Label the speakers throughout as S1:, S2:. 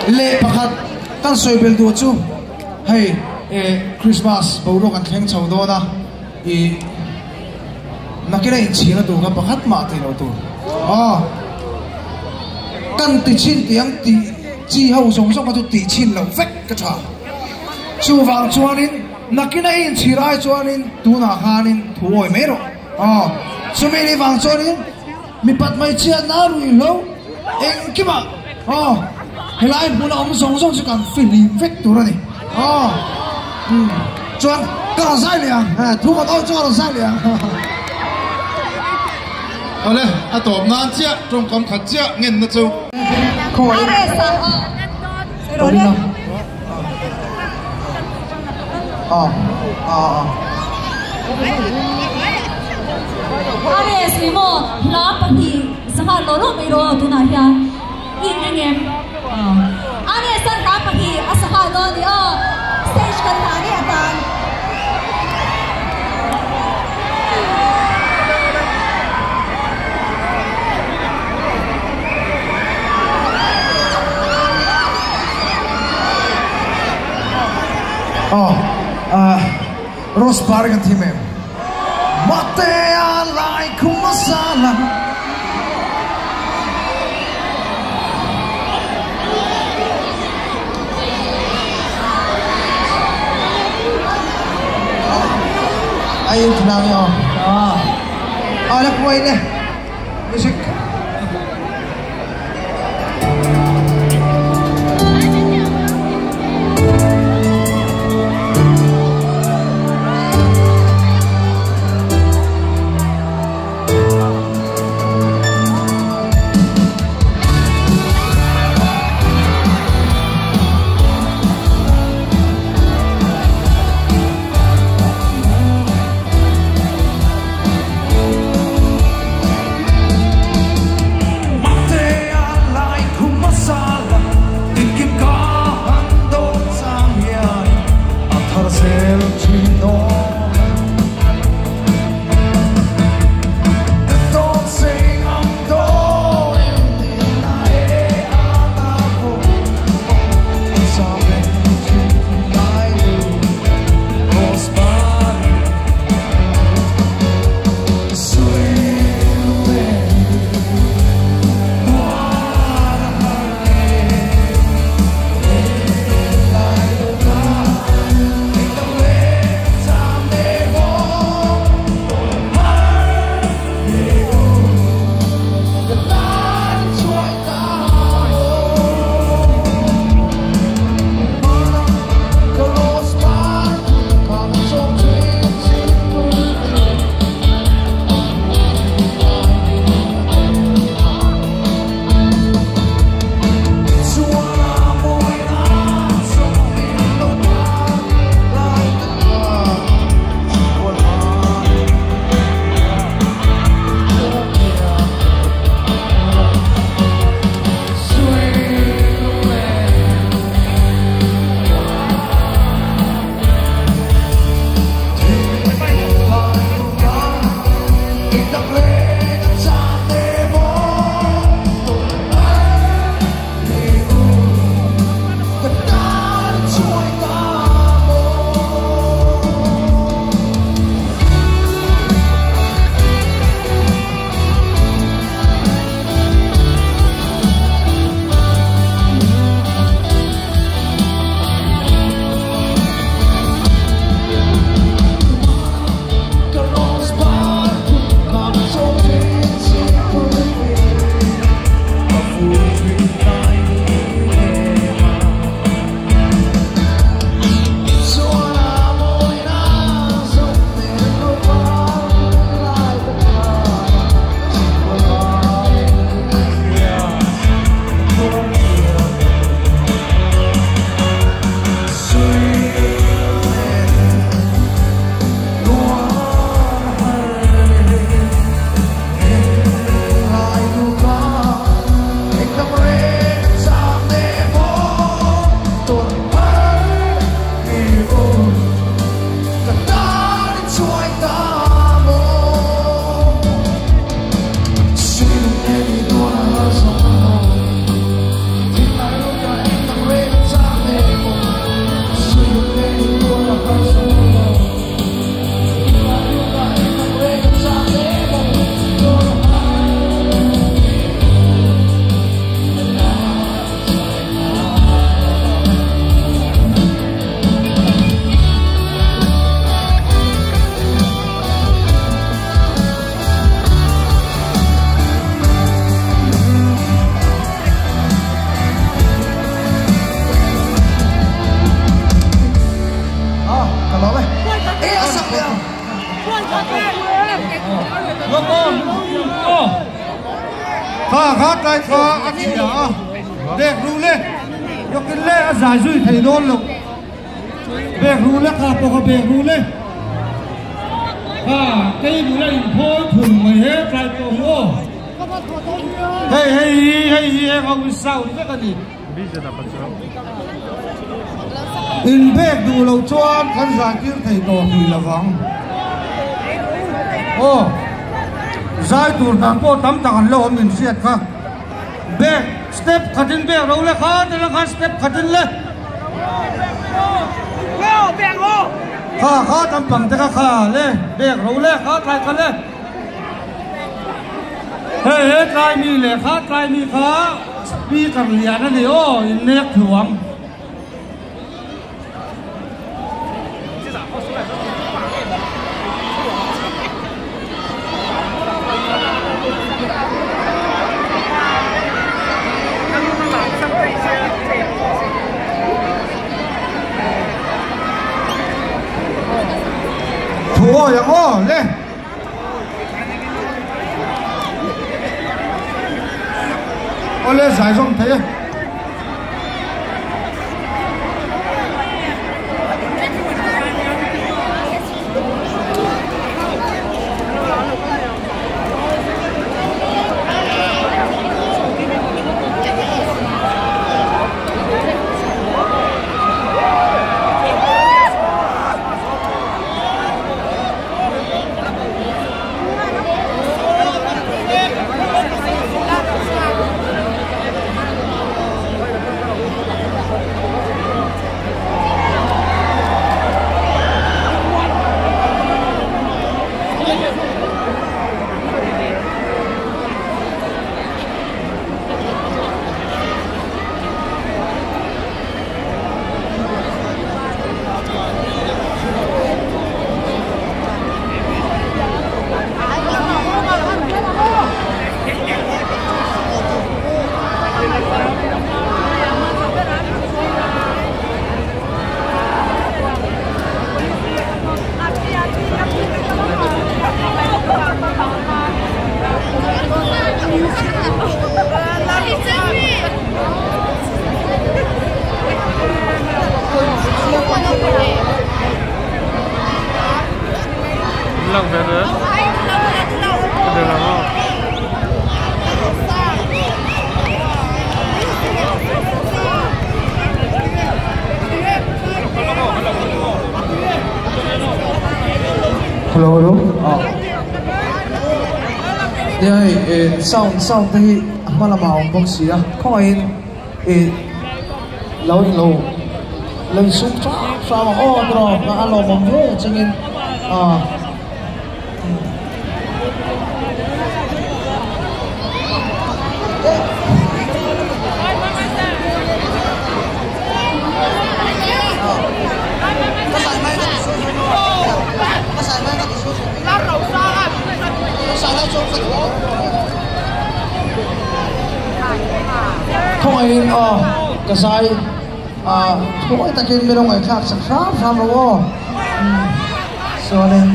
S1: Leh pakhat kan sawi bel duh chu hei eh Christmas boruak an thleng chho dawn a ih nakina inchhir a tur kha pakhat mah tih loh tur aw kan ti chhin tih ang tih chi ho zawng zawng kha chu tih chhin loh vek ka tha. Chuvang chuanin nakina i inchhir ai chuanin tunah khanin thu awi mai rawh aw chumi ni vang chuanin Mipat hmeichhiatna a ruihhlo engkimah aw helai hmuna awm zawng zawng chu kan fihlim vek tur a ni aw umm chuan ka rawn zai leh ang he thu kan awi chu ka rawn zai leh ang.
S2: Awle, a tawp nan chiah tawngkam khat chiah ngenna chu.
S1: Khawngaih aw aw aw.
S3: RS ni maw hla 2 sangha lo lo mai rawh tunah hian in ring em RS an hla 2 a sangha dawn ni aw stage kan hla ni atan.
S1: Aw Rose par kan thim em? Matea lai khum a sala. Ai in thinang i aw. Ah. Ala kuai le. Music.
S4: Kha tlai kha a chhia a, bek ru le, lokin le a zai zui thei dawn lo. Bek ru le kha pawh kha bek ru le. Kha kei bula inphawi phun mai he tlai pawh hi aw. Hei hei hi hei hi heng ho hi sound vek a ni. Inbek duh loh chuan kan zai tir thei tawh hlui lo vang. Aw, zai tur dan pawh tam tak an lo awm in hriat kha. Bek, step khatin bek ro le kha tela khan step khatin le. Kha kha tam pang te kha kha le bek ro le kha tlai kha le. Hei he tlai mi le kha tlai mi kha speaker lian a ni aw in nek thluang. Thu awi ang aw le. Awle zai zawm thei e.
S1: Hello hello ah nia hei eh sound sound te hi a hma lamah a awm bawk si a khawngaihin eh lo in lo lo insum hram hram ang aw tawh a lawmawm hle chungin ah. Khawngaihin aw ka zai ah thuai takin min lo ngaihthlak sak hram hram lo aw chuanin.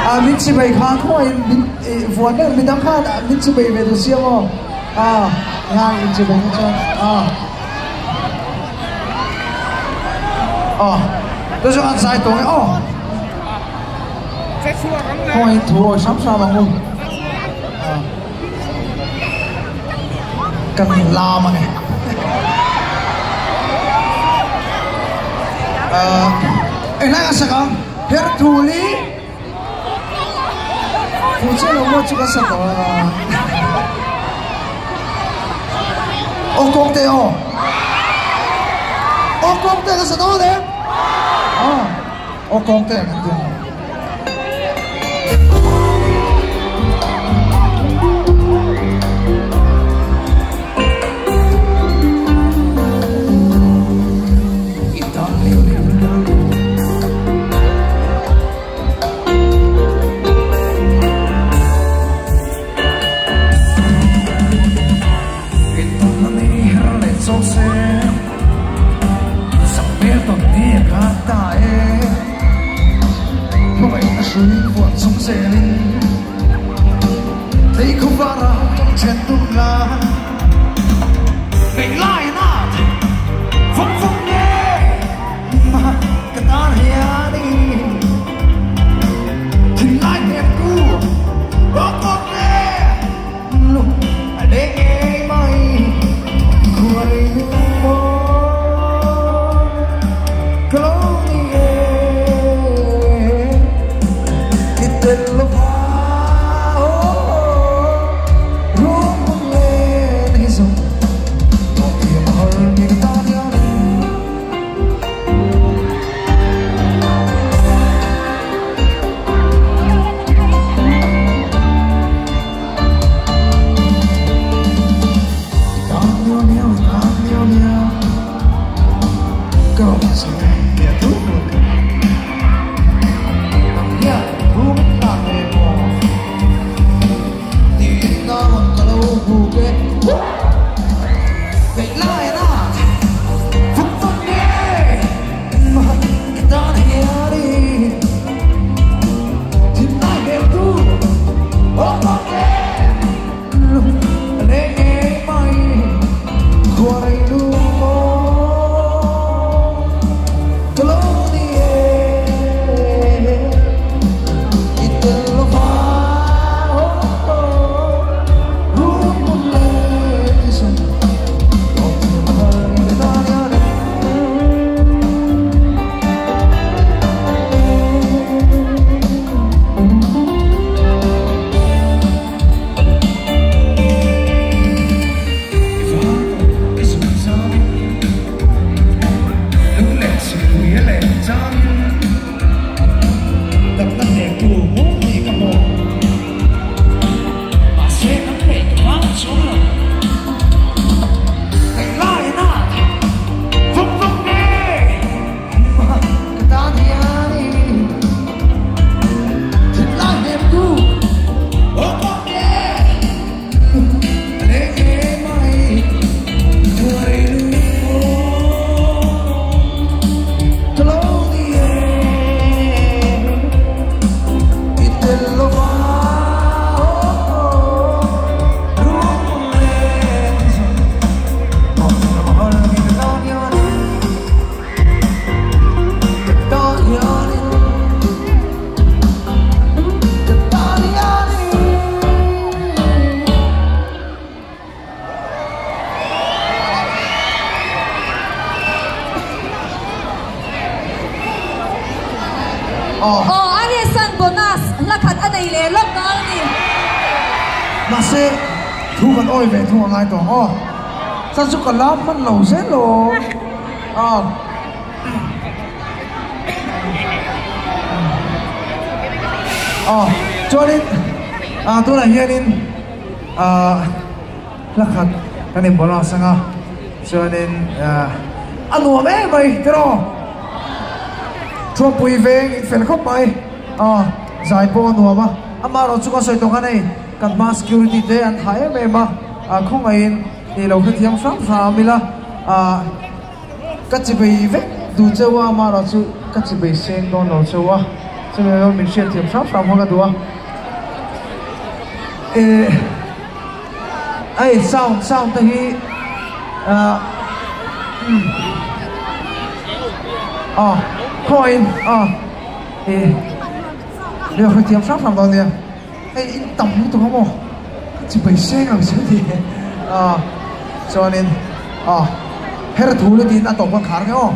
S1: Ah min chi bai khan khawiin min vuan ber midang khan min chi bai ve duh si ang aw ah ngai in chi bai kha chuan ah aw chu chu an zai tawng e aw khawiin thu awi hram hram ang u ah. Kan lam ang e. Enghlai ka sak ang? Her thul hi Fu chiah lo maw chu ka sa tawh a. Aw kawng te aw. Aw kawng te ka sa dawn em? Aw kawng te kan ti ang. zelin Thấy không vã ra trong chen tung la Ngày lại na Phong phong nghe Mà cái ta hiền đi Thì lại đẹp cu Có con nghe Lúc để nghe mày Khuây mơ Security te an thai em em a không ai in lo kha thiam hram hram ila ka chi bei vek du chewa ma ro chu ka chi bei seng don lo chewa chumi lo min hriat thiam hram hram ho ka duwa ai sound sound te hi coin lo kha thiam hram hram don nia in tầm tụi không chỉ bị xe ngang xíu thì cho nên hết thú lên thì ăn tổng con khá đấy không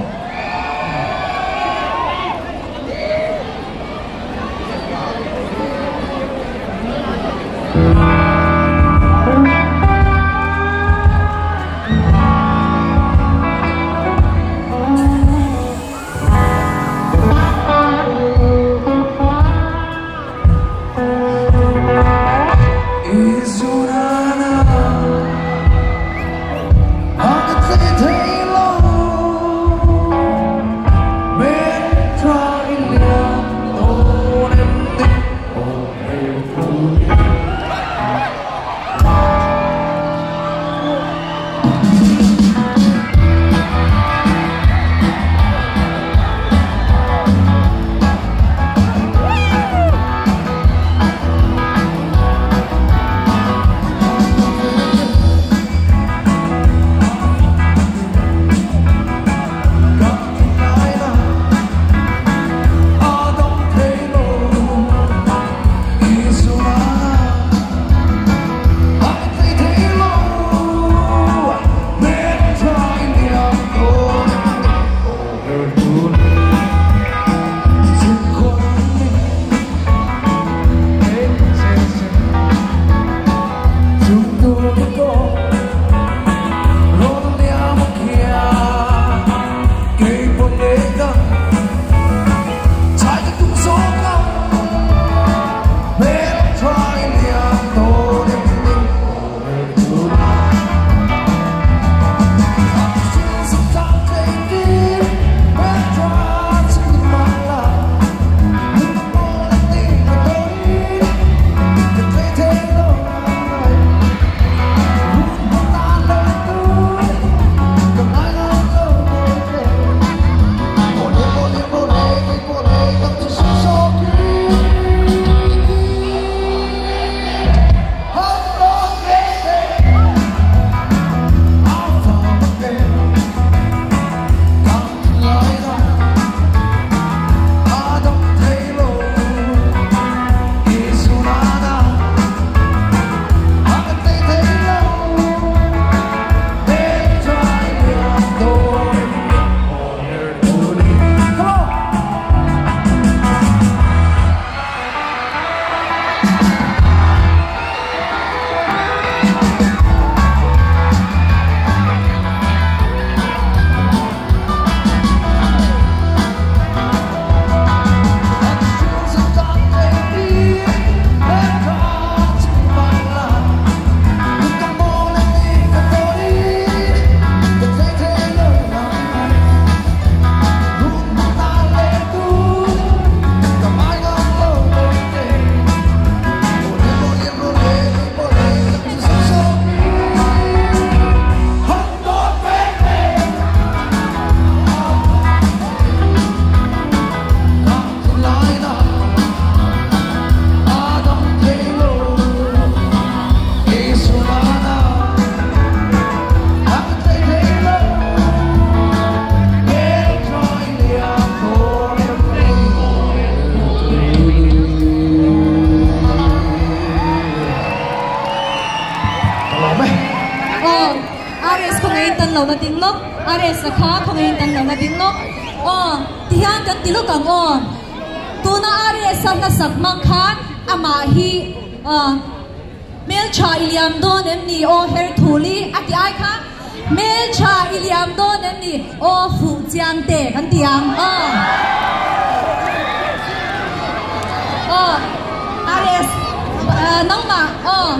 S5: Thấy lâu.
S3: lo la ding lawk RS a kha khawngaihin kan lo la ding lawk aw tihian kan ti lawk ang aw tuna RS a hlasak hmang khan amah hi aw hmeltha i liam dawn em ni aw her thuli a ti ai kha hmeltha i liam dawn em ni aw fuh chiang te kan ti ang aw aw RS nangmah aw.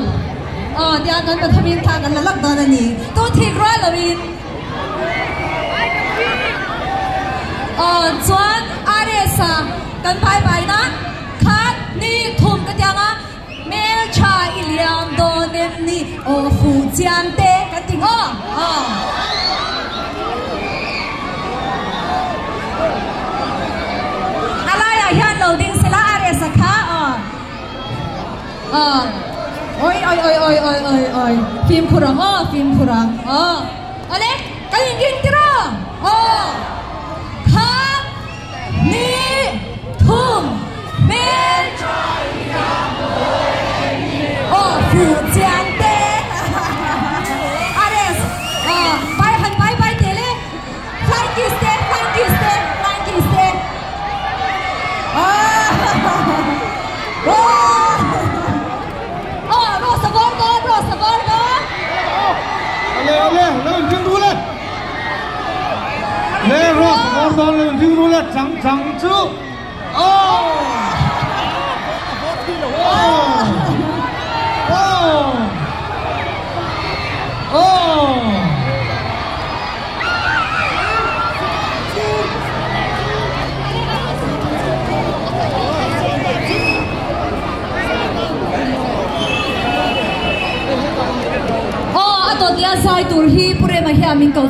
S3: Aw nia kan pathamin thla kan la lak dawn a ni. Tu thik rual loin. Aw chuan RS a kan bye bye na khat ni thum ka tiang a hmeltha i liam dawn em ni aw fuh chiang te kan ti ngawh aw. A laiah hian lo ding sela RS a kha aw. Aw oi oi oi oi oi oi oi fimkhur ang aw fimkhur ang aw awle kan inrin tir aw aw khat ni thum hmel aw fuh chiang te RS aw bai han bai bai teh le flying kiss te flying kiss te flying kiss te aw.
S4: Ale ale lo in ring ru le le ro sa bawr dawn lo in ring ru le chang chang chu oh oh oh oh.
S3: Aw a dawt leh a zai tur hi Pu Rema hian min ko.